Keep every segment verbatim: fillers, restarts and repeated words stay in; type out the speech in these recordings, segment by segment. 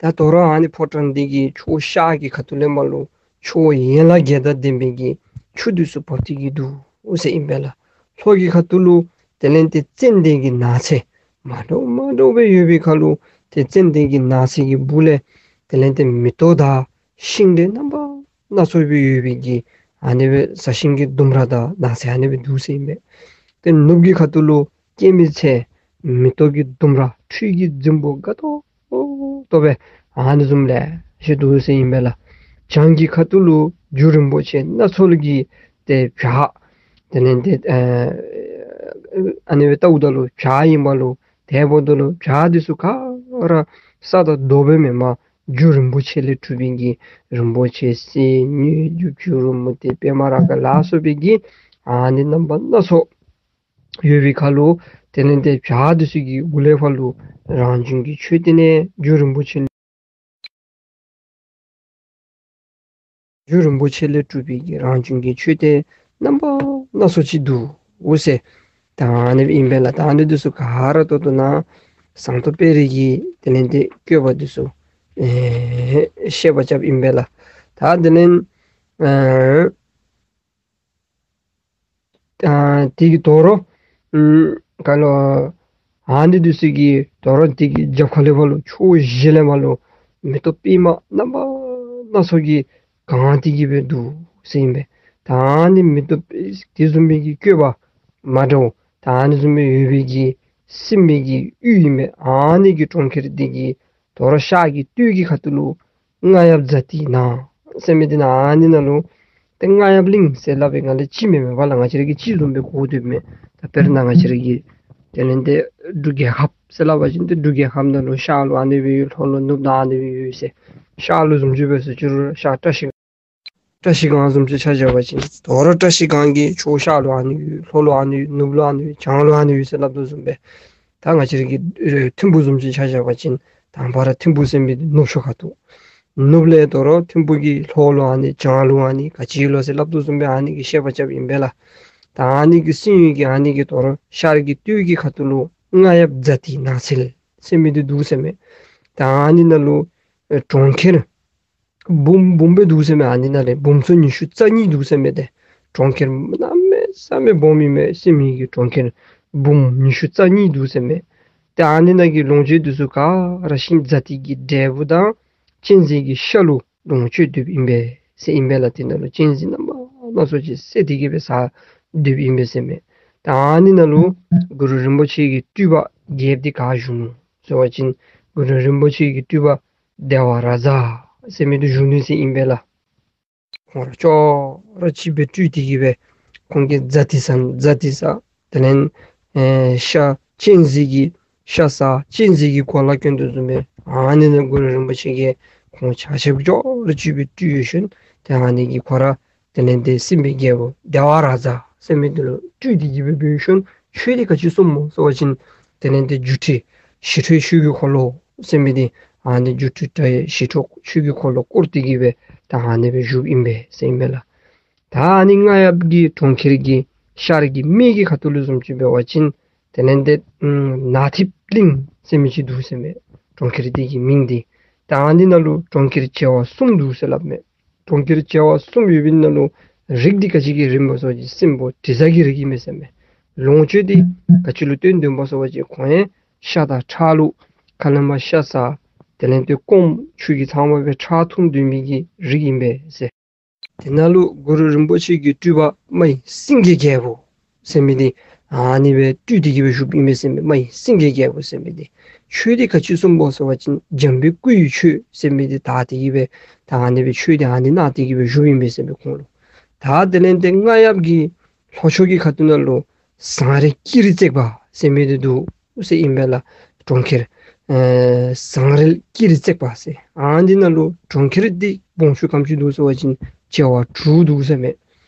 ད་དོ་རུང་ཨ་ནི་ཕོ་བྲང་འདི་གི་ཕྱོགས་ཤར་གྱི་ཁ་ཐུག་ལས་མར་ལུ་ཕྱོགས་ཡན་ལག་བརྒྱད་དང་ལྡན་པའི་གི་ཆུ་འདི་ཚུ་འབབ་སྟེ་གི་འདུག་ཟེར་ཨིན་པས་ལགས། ལྷོ་གི་ཁ་ཐུག་ལུ་དེ་ལས་ཏེ་ཙན་དན་གྱི་ནགས་ཚལ་མ་འདྲཝ་མ་འདྲཝ་སྦེ་ཡོད་པའི་ཁར་ལུ་ཏེ་ཙན་དན་གྱི་ནགས་ཚལ་གྱི་སྦུག་ལས་དེ་ལས་ཏེ་མེ་ཏོག་དང་ཤིང་འབྲས་རྣམ་པ་སྣ་ཚོགས་སྦེ་ཡོད་པའི་གི་ཨ་ནི་སྦེ་ས་ཞིང་གི་ལྡུམ་ར་དང་ནགས་ཚལ་ཨ་ནི་སྦེ་འདུག་ཟེར་ཨིན་པས། ཏེ་ནུབ་ཀྱི་ཁ་ཐུག་ལུ་སྐྱེད་མོས་ཚལ་མེ་ཏོག་གི་ལྡུམ་ར་འཕྲུལ་གྱི་རྫིང་བུ་དགའ་ཏོག་ཏོ་སྦེ་ཨ་ནི་བཟུམ་ལེ་ཤ་འདུག་ཟེར་ཨིན་པས་ལགས། བྱང་གི་ཁ་ཐུག་ལུ་རྒྱུ་རིན་པོ་ཆེ་སྣ་ཚོགས་ཀྱི་ཏེ་བྱག་དེ་ལས་ཏེ་ཨ་ཨ་ནི་སྦེ་བལྟཝ་ད་ལུ་བྱག་ཨིན་པ་ལུ་དེ་འབདཝ་ད་ལུ་བྱག་འདི་ཚུ་ག་ར་ས་དང་རྡོ་སྦེ་མེན་པར་རྒྱུ་རིན་པོ་ཆེ་ལས་གྲུབ་པའི་གི་རིན་པོ་ཆེ་གསེར་དངུལ་རྒྱུ་བྱུ་རུ་མུ་ཏིག་པདྨ་རཱ་ག་ལ་སོགས་པའི་གི་ཨ་ནི་རྣམ་པ་སྣ་ཚོགས་ཡོད་པའི་ཁར་ལུ་དེ་ལས་ཏེ་བྱག་འདི་ཚུ་གི་གུ་ལས་ཕར་ལུ་རང་བྱུང་གི་མཆོད་རྟེན་ནི་རྒྱུ་རིན་པོ་ཆེ་རྒྱུ་རིན་པོ་ཆེ་ལས་གྲུབ་པའི་གི་རང་བྱུང་གི་མཆོད་རྟེན་རྣམ་པ་སྣ་ཚོགས་ཅིག་འདུག་ཟེར། ད་ཨ་ནི་སྦེ་ཨིན་པས་ལགས། ད་ཨ་ནི་འདི་ཚུ་ག་ར་ད་ལྟོ་ནཱ་ཟངས་མདོག་དཔལ་རི་གི་དེ་ལས་ཏེ་བཀོད་པ་འདི་ཚུ་ཨེ་བཤད་པ་རྐྱབ་ཨིན་པས་ལགས། ད་དེ་ལས་ཨ་ཨ་དེ་གི་དོ་རུང་ཨམ་ག་ལོ་ཨ་ནི་འདི་ཚུ་གི་དོ་རུང་དེ་གི་རྒྱབ་ཁ་ལས་ཕར་ལུ་ཕྱོགས་བཞི་ལས་མར་ལུ་མེ་ཏོག་པདྨ་རྣམ་པ་སྣ་ཚོགས་ཀྱིས་གང་སྟེ་གི་སྦེ་འདུག་ཟེར་ཨིན་པས། ད་ཨ་ནི་མེ་ཏོག་དེ་བཟུམ་མའི་གི་བཀོད་པ་མ་འདྲཝ་ད་ཨ་ནི་བཟུམ་མའི་ཡོད་པའི་གི་སྲིན་པོའི་གི་ཡུལ་ཨིན་པས། ཨ་ནི་གི་གྲོང་ཁྱེར་འདི་གི་དོ་རུང་ཤར་གྱི་སྟོད་ཀྱི་ཁ་ཐུག་ལུ་རྔ་ཡབ་ཛ་ཏི་ན་ཟེར་མི་འདི་ནང་ཨ་ནི་ནང་ལུ་ཏེ་རྔ་ཡབ་གླིང་ཟེར་སླབ་པའི་ང་ལས་ཅིག་མེན་མེན་པ་ལགས། ང་བཅས་ར་གིས་ཅིག་བཟུམ་སྦེ་གོ་སྡོདཔ་མས། ད་དཔེར་ན་ང་བཅས་ར་གི་དེ་ལས་ཏེ་འབྲུག་རྒྱལ་ཁབ་ཟེར་སླབ་པ་ཅིན་ཏེ་འབྲུག་རྒྱལ་ཁབ་ནང་ལུ་ཤར་ལུ་ཨ་ནི་སྦེ་ཡོད། ལྷོ་ལུ་ནུབ་ནང་ཨ་ནི་སྦེ་ཡོད་ཟེར། ཤར་ལུ་བཟུམ་ཅིག་འབད་ཟེར་ཅི་རུང་ཤར་བཀྲ་ཤིས་བཀྲ་ཤིས་སྒང་བཟུམ་ཅིག་ཆ་བཞག་པ་ཅིན་དོ་རུང་བཀྲ་ཤིས་སྒང་གི་ཕྱོགས་ཤར་ལུ་ཨ་ནི་ཡོད། ལྷོ་ལུ་ཨ་ནི་ཡོད། ནུབ་ལུ་ཨ་ནི་ཡོད། བྱང་ལུ་ཨ་ནི་ཡོད་ཟེར་སླབ་དོ་བཟུམ་སྦེ། ད་ང་བཅས་ར་གི་ཨེ་ཐིམ་ཕུ་བཟུམ་ཅིག་ཆ་བཞག་པ་ཅིན་དང་པ་ར་ཐིམ་ཕུ་ཟེར་མི་འདི་ནུབ་ཕྱོགས་ཁ་ཐུག། ནུབ་ལས་དོ་རུང་ཐིམ་ཕུ་གི་ལྷོ་ལུ་ཨ་ནི་བྱང་ལུ་ཨ་ནི་ག་ཅི་ཡོད་ལོ་ཟེར་སླབ་དོ་བཟུམ་སྦེ་ཨ་ནི་གི་བཤད་པ་རྐྱབ་ཨིན་པས་ལགས། ད་ཨ་ནི་གི་སྲིན་ཡུལ་གྱི་ཨ་ནི་གི་དོ་རུང་ཤར་གྱི་སྟོད་ཀྱི་ཁ་ཐུག་ལུ་རྔ་ཡབ་ཛ་ཏི་ནགས་ཚལ་ཟེར་མི་འདི་འདུག་ཟེར་མས། ད་ཨ་ནི་ནང་ལུ་ཨེ་གྲོང་ཁྱེར་འབུམ་འབུམ་སྦེ་འདུག་ཟེར་མས། ཨ་ནི་ནང་ལས་འབུམ་ཚོ་ཉི་ཤུ་རྩ་གཉིས་འདུག་ཟེར་མས། ཏེ་གྲོང་ཁྱེར་གནམ་མེད་ས་མེད་སྦོམ་ཨིན་མས། སྲིན་མི་གི་གྲོང་ཁྱེར་འབུམ་ཉི་ཤུ་རྩ་གཉིས་འདུག་ཟེར་མས། ཏེ་ཨ་ནི་ནང་གི་ལོངས་སྤྱོད་འདི་ཚུ་ག་ར་ཤིང་ཛ་ཏི་གི་འབྲས་བུ་དང་གཅན་གཟན་གྱི་ཤ་ལུ་ལོངས་སྤྱོད་དོཝ་ཨིན་པས་ཟེར་ཨིན་པས་ལགས། དེ་ནང་ལུ་གཅན་གཟན་རྣམ་པ་སྣ་ཚོགས་ཅིག་བསད་དེ་གི་སྦེ་ཟ་དོཝ་ཨིན་པས་ཟེར་མས། ཏེ་ཨ་ནི་ནང་ལུ་གུ་རུ་རིན་པོ་ཆེ་གི་སྤྲུལ་པ་རྒྱལཔོ་འདི་ག་བཞུགས་ནུག་ཟེར་བ་ཅིན་གུ་རུ་རིན་པོ་ཆེ་གི་སྤྲུལ་པ་དེ་ཝ་རཱ་ཛ་ཟེར་མི་འདི་བཞུགས་ནུག་ཟེར་ཨིན་པས་ལགས། ཁོང་ར་ཅོག་ར་གཅིག་སྦེ་སྤྲུལ་ཏེ་གི་སྦེ་ཁོང་གིས་ཛ་ཏི་ཟ་ཛ་ཏི་ཟ་དེ་ལས་ཨེ་ཤ་གཅན་གཟན་གྱི་ཤ་ཟ་གཅན་གཟན་གྱི་གོ་ལ་གྱོན་དོ་བཟུམ་སྦེ་ཨ་ནི་ནང་གུ་རུ་རིན་པོ་ཆེ་གིས་ཁོང་ཆ་ཁྱབ་ཅོག་ར་གཅིག་སྦེ་སྤྲུལ་ཡོད་ཞིནམ་ཏེ་ཨ་ནི་གིས་ཁོང་ར་དེ་ལས་ཏེ་སྲིན་པོའི་རྒྱལ་པོ་དེ་ཝ་རཱ་ཛ་ཟེར་མི་འདི་ལུ་སྤྲུལ་ཏེ་གི་སྦེ་འབད་ཞིནམ་ཆོས་འདི་ག་ཅི་གསུངམ་སྨོ་ཟེར་བ་ཅིན་དེ་ལས་ཏེ་སྒྱུ་འཕྲུལ་ཞི་ཁྲོའི་ཆོས་ཀྱི་འཁོར་ལོ་ཟེར་མི་འདི་ཨ་ནི་སྒྱུ་འཕྲུལ་དྲྭ་བའི་ཞི་ཁྲོ་ཆོས་ཀྱི་འཁོར་ལོ་བསྐོར་ཏེ་གི་སྦེ་ད་ཨ་ནི་སྦེ་བཞུགསཔ་ཨིན་པས་ཟེར་ཨིན་པས་ལགས། ད་ཨ་ནི་རྔ་ཡབ་ཀྱི་གྲོང་ཁྱེར་གྱི་ཤར་གྱི་སྨད་ཀྱི་ཁ་ཐུག་ལུ་བཟུམ་ཅིག་འབད་བ་ཅིན་དེ་ལས་ཏེ་ཨམ་ནག་ཐིབས་གླིང་ཟེར་མི་ཅིག་འདུག་ཟེར་མས། གྲོང་ཁྱེར་འདི་གི་མིང་འདི། ད་ཨ་ནི་ནང་ལུ་གྲོང་ཁྱེར་བྱེ་བ་གསུམ་འདུག་ཟེར་སླབ་མས། གྲོང་ཁྱེར་བྱེ་བ་གསུམ་ཡོད་པའི་ནང་ལུ་རིགས་འདི་ག་ཅི་གི་རིགས་སྨོ་ཟེར་བ་ཅིན་སྲིན་པོ་དྲི་ཟ་གི་རིགས་ཨིན་མས་ཟེར་མས། ལོངས་སྤྱོད་འདི་ག་ཅི་ལུ་བརྟེན་དོ་སྨོ་ཟེར་བ་ཅིན་ཁོང་ཡང་ཤ་དང་ཁྲག་ལུ་ཁ་ལས་མར་ཤ་ཟ་དེ་ལས་ཏེ་སྐོམ་ཆུ་གིས་ཚང་བ་སྦེ་ཁྲག་འཐུང་སྡོད་མི་གི་རིགས་ཨིན་པས་ཟེར། དེ་ནང་ལུ་གུ་རུ་རིན་པོ་ཆེ་གི་སྤྲུལ་པ་རྨ་ཡི་སེང་གེ་རྒྱལ་པོ་ཟེར་མི་འདི་ཨ་ནི་སྦེ་སྤྲུལ་ཏེ་གི་སྦེ་བཞུགསཔ་ཨིན་པས་ཟེར་མས། རྨ་ཡི་སེང་གེ་རྒྱལ་པོ་ཟེར་མི་འདི། ཆོས་འདི་ག་ཅི་གསུངམ་སྨོ་ཟེར་བ་ཅིན་འཇམ་པའི་སྐུ་ཡི་ཆོས་ཟེར་མི་འདི་དར་ཏེ་གི་སྦེ་ད་ཨ་ནི་སྦེ་ཆོས་འདི་ཨ་ནི་གནང་སྟེ་གི་སྦེ་བཞུགསཔ་ཨིན་པས་ཟེར་མས་ཁོང་ལུ། ད་དེ་ལས་ཏེ་རྔ་ཡབ་ཀྱི་ལྷོ་ཕྱོགས་ཀྱི་ཁ་ཐུག་ནང་ལུ་ཟངས་རི་ཀི་རི་བརྩེགས་པ་ཟེར་མི་འདི་འདུག་ཟེར་ཨིན་པས་ལགས། གྲོང་ཁྱེར་ཨེ་ཟངས་རི་ཀི་རི་བརྩེགས་པ་ཟེར། ཨ་འདི་ནང་ལུ་གྲོང་ཁྱེར་འདི་སྦོམ་ཆུང་ག་དེམ་ཅིག་འདུག་ཟེར་བ་ཅིན་བྱེ་བ་དྲུག་འདུག་ཟེར་མས།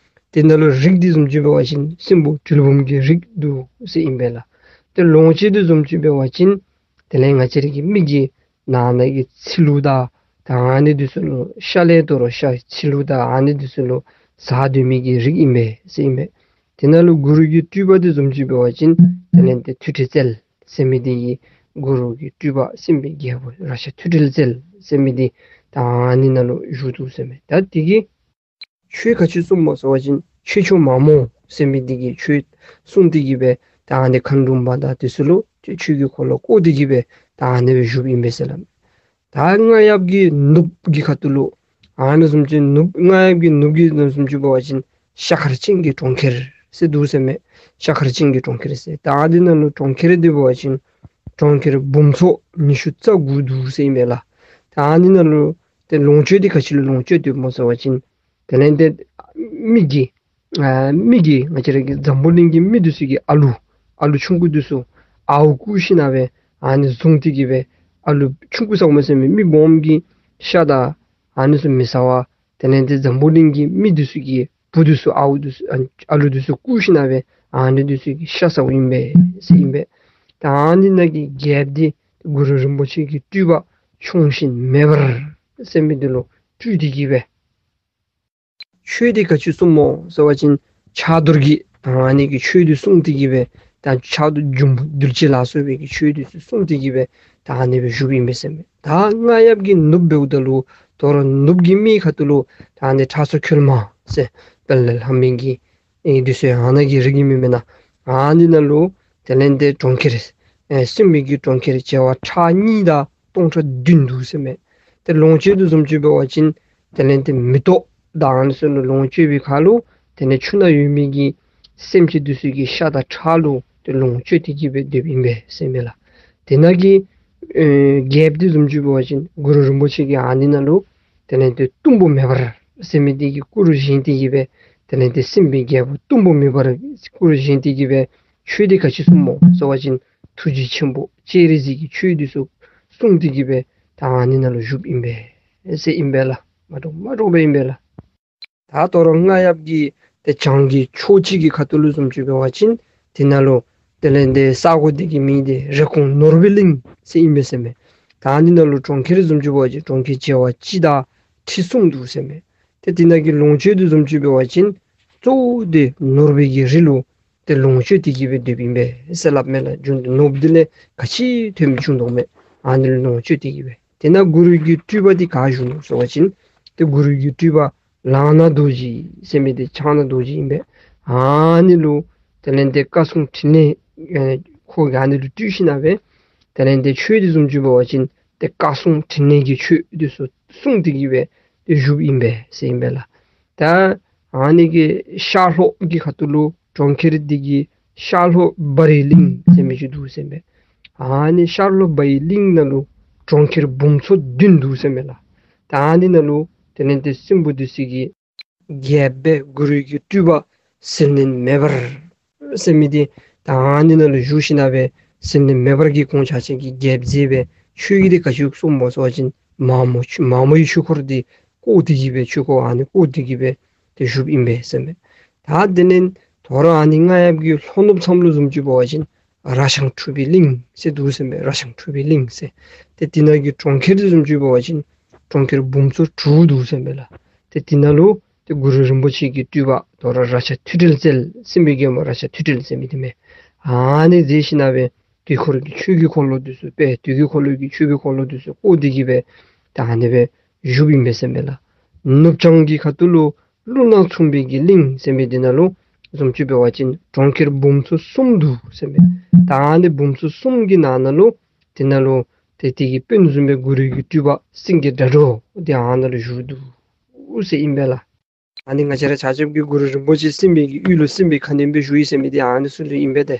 དེ་ནང་ལུ་རིགས་འདི་བཟུམ་ཅིག་འབད་བ་ཅིན་སྲིན་པོ་གྲུལ་བུམ་གྱི་རིགས་འདུག་ཟེར་ཨིན་པས་ལགས། ཏེ་ལོངས་སྤྱོད་འདི་བཟུམ་ཅིག་འབད་བ་ཅིན་དེ་ལས་ང་བཅས་ར་གི་མི་གི་ནང་ན་གི་ཚིལ་ལུ་དང་ད་ཨ་ནི་འདི་ཚུ་ལུ་ཤ་ལས་དོ་རུང་ཤ་ཚིལ་ལུ་དང་ཨ་ནི་འདི་ཚུ་ལུ་ཟ་སྡོད་མི་གི་རིགས་ཨིན་པས་ཟེར་ཨིན་པས། དེ་ནང་ལུ་གུ་རུ་གི་སྤྲུལ་པ་འདི་བཟུམ་ཅིག་འབད་བ་ཅིན་དེ་ལས་ཏེ་མཐུ་སྤྲིན་རྩལ་ཟེར་མི་འདི་གི་གུ་རུ་གི་སྤྲུལ་པ་སྲིན་པོའི་རྒྱལ་པོ་རཀྴ་མཐུ་སྤྲིན་རྩལ་ ཟེར་མི་འདི་ད་ཨ་ནི་ནང་ལུ་བཞུགས་འདུག་ཟེར་མས། ད་དེ་གིས་ཆོས་ག་ཅི་གསུངམ་སྨོ་ཟེར་བ་ཅིན་ཆོས་མཆོག་མ་རྨོངས་ཟེར་མི་འདི་གིས་ཆོས་གསུངས་ཏེ་གི་སྦེ་ད་ཨ་ནི་མཁའ་འགྲོ་མ་དང་དེ་ཚུ་ལུ་ཆོས་ཀྱི་འཁོར་ལོ་བསྐོར་ཏེ་གི་སྦེ་ད་ཨ་ནི་སྦེ་བཞུགསཔ་ཨིན་པས་ཟེར་སླབ། ད་རྔ་ཡབ་ཀྱི་ནུབ་ཀྱི་ཁ་ཐུག་ལུ་ཨ་ནི་བཟུམ་ཅིག་ནུབ་རྔ་ཡབ་ཀྱི་ནུབ་ཀྱི་ནུབ་བཟུམ་ཅིག་འབད་བ་ཅིན་ཤ་མཁར་ཅན་གྱི་གྲོང་ཁྱེར་ཟེར་འདུག་ཟེར་མས། ཤ་མཁར་ཅན་གྱི་གྲོང་ཁྱེར་ཟེར། ད་ཨ་འདི་ནང་ལུ་གྲོང་ཁྱེར་འདི་འབད་བ་ཅིན་གྲོང་ཁྱེར་འབུམ་ཚོ་ཉི་ཤུ་རྩ་དགུ་འདུག་ཟེར་ཨིན་པས་ལགས། ད་ཨ་འདི་ནང་ལུ་ཏེ་ལོངས་སྤྱོད་འདི་ག་ཅི་ལུ་ལོངས་སྤྱོད་དོ་སྨོ་ཟེར་བ་ཅིན་དེ་ལས་ཏེ་མི་གི་ཨ་མི་གི་ང་བཅས་ར་གི་འཛམ་བུ་གླིང་གི་མི་འདི་ཚུ་གི་ཨ་ལུ་ཨ་ལུ་ཆུང་ཀུ་འདི་ཚུ་ཨརཝ་བརྐུ་ཞིན་ན་སྦེ་ཨ་ནི་བཟུང་སྟེ་གི་སྦེ་ཨ་ལུ་ཆུང་ཀུ་ཟེར་མི་ཟེར་མི་མི་སྦོམ་གྱི་ཤ་དང་ཨ་ནི་ཚུ་མི་ཟ་བར་དེ་ལས་ཏེ་འཛམ་བུ་གླིང་གི་མི་འདི་ཚུ་གི་བུ་འདི་ཚུ་ཨརཝ་འདི་ཚུ་ཨ་ཨ་ལུ་འདི་ཚུ་བརྐུ་ཞིན་ན་སྦེ་ཨ་ནི་འདི་ཚུ་གི་ཤ་ཟཝ་ཨིན་པས་ཟེར་ཨིན་པས། ད་ཨ་ནི་ནང་གི་རྒྱལཔོ་འདི་གུ་རུ་རིན་པོ་ཆེ་གི་སྤྲུལ་པ་ཕྱོགས་ཞེན་མེད་པར་ཟེར་མི་འདི་ལུ་སྤྲུལ་ཏེ་གི་སྦེ་ཆོས་འདི་ག་ཅི་གསུངམ་སྨོ་ཟེར་བ་ཅིན་ཕྱག་རྡོར་གྱིས་ཨ་ནི་གི་ཆོས་འདི་གསུངས་ཏེ་གི་སྦེ་ད་ཕྱག་རྡོར་འབྱུང་པོ་གདུལ་བྱ་ལ་སོགས་པའི་གི་ཆོས་འདི་ཚུ་གསུངས་ཏེ་གི་སྦེ་ད་ཨ་ནི་སྦེ་བཞུགསཔ་ཨིན་པས་ཟེར་མས། ད་རྔ་ཡབ་ཀྱི་ནུབ་འབདཝ་ད་ལུ་དོ་རུང་ནུབ་ཀྱི་མི་ཁ་ཐུག་ལུ་ད་ཨ་ནི་ཁྲ་ཚོ་ཁོལ་མ་ཟེར་དཔལ་ལྡན་ལྷ་མོ་གི་ཨེ་འདི་ཚུ་ཨ་ནི་གི་རིགས་ཨིན་མས་མེན་ན། ཨ་ནི་ནང་ལུ་དེ་ལས་ཏེ་གྲོང་ཁྱེར་ཨེ་སྲིན་པོའི་གི་གྲོང་ཁྱེར་བྱེ་བ་ཕྲག་གཉིས་དང་སྟོང་ཕྲག་བདུན་འདུག་ཟེར་མས། ཏེ་ལོངས་སྤྱོད་འདི་བཟུམ་ཅིག་འབད་བ་ཅིན་དེ་ལས་ཏེ་མེ་ཏོག་དང་ཨ་ནི་ཚུ་ལུ་ལོངས་སྤྱོད་པའི་ཁར་ལུ་དེ་ལས་ཆུ་ནང་ཡོད་མི་གི་སེམས་ཅན་འདི་ཚུ་གི་ཤ་དང་ཁྲག་ལུ་ཏེ་ལོངས་སྤྱོད་དེ་གི་སྦེ་སྡོདཔ་ཨིན་པས་ཟེར་མས་ལགས། དེ་ནང་གི་ཨེ་རྒྱལཔོ་འདི་བཟུམ་ཅིག་འབད་བ་ཅིན་གུ་རུ་རིན་པོ་ཆེ་གིས་ཨ་ནི་ནང་ལུ་དེ་ལས་ཏེ་གཏུམ་པོ་མེ་འབར་ཟེར་མི་འདི་གི་སྐུ་རུ་བཞེངས་ཏེ་གི་སྦེ་དེ་ལས་ཏེ་སྲིན་པོའི་རྒྱལ་པོ་གཏུམ་པོ་མེ་འབར་སྐུ་རུ་བཞེངས་ཏེ་གི་སྦེ་ཆོས་འདི་ག་ཅི་གསུངམ་སྨོ་ཟེར་བ་ཅིན་ཐུགས་རྗེ་ཆེན་པོ་སྤྱན་རས་གཟིགས་ཀྱི་ཆོས་འདི་ཚུ་གསུངས་ཏེ་གི་སྦེ་ད་ཨ་ནི་ནང་ལུ་བཞུགསཔ་ཨིན་པས་ཟེར་ཨིན་པས་ལགས། མ་འདྲཝ་མ་འདྲཝ་སྦེ་ཨིན་པས་ལགས། ད་དོ་རུང་རྔ་ཡབ་ཀྱི་ཏེ་བྱང་གི་ཕྱོགས་གཅིག་གི་ཁ་ཐུག་ལུ་བཟུམ་ཅིག་འབད་བ་ཅིན་དེ་ནང་ལུ་དེ་ལས་ཏེ་ས་གོ་འདི་གི་མིང་འདི་རེབ་གོང་ནོར་བུའི་གླིང་ཟེར་ཨིན་པས་ཟེར་མས། ད་ཨ་ནི་ནང་ལུ་གྲོང་ཁྱེར་བཟུམ་ཅིག་འབད་བ་ཅིན་གྲོང་ཁྱེར་བྱེ་བ་གཅིག་དང་ཁྲི་གསུམ་འདུག་ཟེར་མས། ཏེ་དེ་ནང་གི་ལོངས་སྤྱོད་འདི་བཟུམ་ཅིག་འབད་བ་ཅིན་གཙོ་བོ་འདི་ནོར་བུའི་གི་རི་ལུ་ཏེ་ལོངས་སྤྱོད་དེ་གི་སྦེ་སྡོདཔ་ཨིན་པས་ཟེར་སླབ་མས་ལགས། རྒྱུ་འདི་ནོར་བུ་འདི་ལས་ག་ཅི་ཐོནམ་ཅིག་འདུག་མས། ཨ་ནི་ལུ་ལོངས་སྤྱོད་དེ་གི་སྦེ། དེ་ནང་གུ་རུ་གི་སྤྲུལ་པ་འདི་ག་བཞུགས་ནུག་ཟེར་བ་ཅིན་ཏེ་གུ་རུ་གི་སྤྲུལ་པ་ལག་ན་རྡོ་རྗེ་ཟེར་མི་འདི་ཕྱག་ན་རྡོ་རྗེ་ཨིན་པས། ཨ་ནི་ལུ་དེ་ལས་ཏེ་བཀའ་སྲུང་ཕྲིན་ལས་ཨེ་ཁོ་གིས་ཨ་ནི་ལུ་སྤྲུལ་ཞིན་ན་སྦེ་དེ་ལས་ཏེ་ཆོས་འདི་བཟུམ་ཅིག་འབད་བ་ཅིན་ཏེ་བཀའ་སྲུང་ཕྲིན་ལས་ཀྱི་ཆོས་འདི་ཚུ་གསུངས་ཏེ་གི་སྦེ་ཏེ་བཞུགསཔ་ཨིན་པས་ཟེར་ཨིན་པས་ལགས། ད་ཨ་ནི་གི་ཤར་ལྷོ་གི་ཁ་ཐུག་ལུ་གྲོང་ཁྱེར་འདི་གི་ཤར་ལྷོ་བ་རི་གླིང་ཟེར་མི་ཅིག་འདུག་ཟེར་མས། ཨ་ནི་ཤར་ལྷོ་བ་རི་གླིང་ནང་ལུ་གྲོང་ཁྱེར་འབུམ་ཚོ་བདུན་འདུག་ཟེར་མས་ལགས། ད་ཨ་ནི་ནང་ལུ་དེ་ལས་ཏེ་སྲིན་པོ་འདི་ཚུ་གི་རྒྱལཔོ་སྦེ་གུ་རུ་གི་སྤྲུལ་པ་ཟིལ་གནོན་མེ་འབར་ཟེར་མི་འདི་ད་ཨ་ནི་ནང་ལུ་བཞུགས་ཞིན་ན་སྦེ་ཟིལ་གནོན་མེ་འབར་གྱིས་ཁོང་ཆ་ཁྱབ་ཀྱི་རྒྱལཔོ་མཛད་སྦེ་ཆོས་ཀྱི་འདི་ག་ཅི་གསུངམ་སྨོ་ཟེར་བ་ཅིན་མ་མོ་མ་མོ་ཡི་ཆོས་འཁོར་འདི་བསྐོར་ཏེ་གི་སྦེ་ཆོས་འཁོར་ཨ་ནི་བསྐོར་ཏེ་གི་སྦེ་ཏེ་བཞུགསཔ་ཨིན་པས་ཟེར་མས། ད་དེ་ལས་དོ་རུང་ཨ་ནི་རྔ་ཡབ་ཀྱི་ལྷོ་ནུབ་མཚམས་ལུ་བཟུམ་ཅིག་འབད་བ་ཅིན་ར་ཞང་འཁྲུགས་པའི་གླིང་ཟེར་འདུག་ཟེར་མས། ར་ཞང་འཁྲུགས་པའི་གླིང་ཟེར། ཏེ་དེ་ནང་གི་གྲོང་ཁྱེར་འདི་བཟུམ་ཅིག་འབད་བ་ཅིན་གྲོང་ཁྱེར་འབུམ་ཚོ་དྲུག་འདུག་ཟེར་མས་ལགས། ཏེ་དེ་ནང་ལུ་ཏེ་གུ་རུ་རིན་པོ་ཆེ་གི་སྤྲུལ་པ་དོ་རུང་རཀྴ་ཐོད་ཕྲེང་རྩལ་སྲིན་པོའི་རྒྱལ་མོ་རཀྴ་ཐོད་ཕྲེང་ཟེར་མི་འདི་མས། ཨ་ནི་མཛད་ཞིན་ན་སྦེ་དུས་འཁོར་གྱི་ཆོས་ཀྱི་འཁོར་ལོ་འདི་ཚུ་སྦེ་དུས་ཀྱི་འཁོར་ལོ་གི་ཆོས་ཀྱི་འཁོར་ལོ་འདི་ཚུ་བསྐོར་ཏེ་གི་སྦེ་ད་ཨ་ནི་སྦེ་བཞུགསཔ་ཨིན་པས་ཟེར་མས་ལགས། ནུབ་བྱང་གི་ཁ་ཐུག་ལུ་ཀླུ་ནག་འཚུབ་པའི་གི་གླིང་ཟེར་མི་འདི་ནང་ལུ་བཟུམ་ཅིག་འབད་བ་ཅིན་གྲོང་ཁྱེར་འབུམ་ཚོ་གསུམ་འདུག་ཟེར་མས། ད་ཨ་ནི་འབུམ་ཚོ་གསུམ་གྱི་ནང་ན་ལུ་དེ་ནང་ལུ་ཏེ་དེ་གི་དཔོན་བཟུམ་སྦེ་གུ་རུ་གི་སྤྲུལ་པ་སེང་གེ་སྒྲ་སྒྲོགས་འདི་ཨ་ནཱ་ལུ་བཞུགས་འདུག་ཟེར་ཨིན་པས་ལགས། ཨ་ནི་ང་བཅས་ར་ཆ་ཁྱབ་ཀྱི་གུ་རུ་རིན་པོ་ཆེ་སྲིན་པོའི་གི་ཡུལ་ལུ་སྲིན་པོའི་ཁ་གནོན་སྦེ་བཞུགས་ཡི་ཟེར་མི་འདི་ཨ་ནི་ཚུ་ལུ་ཨིན་པས་ཏེ།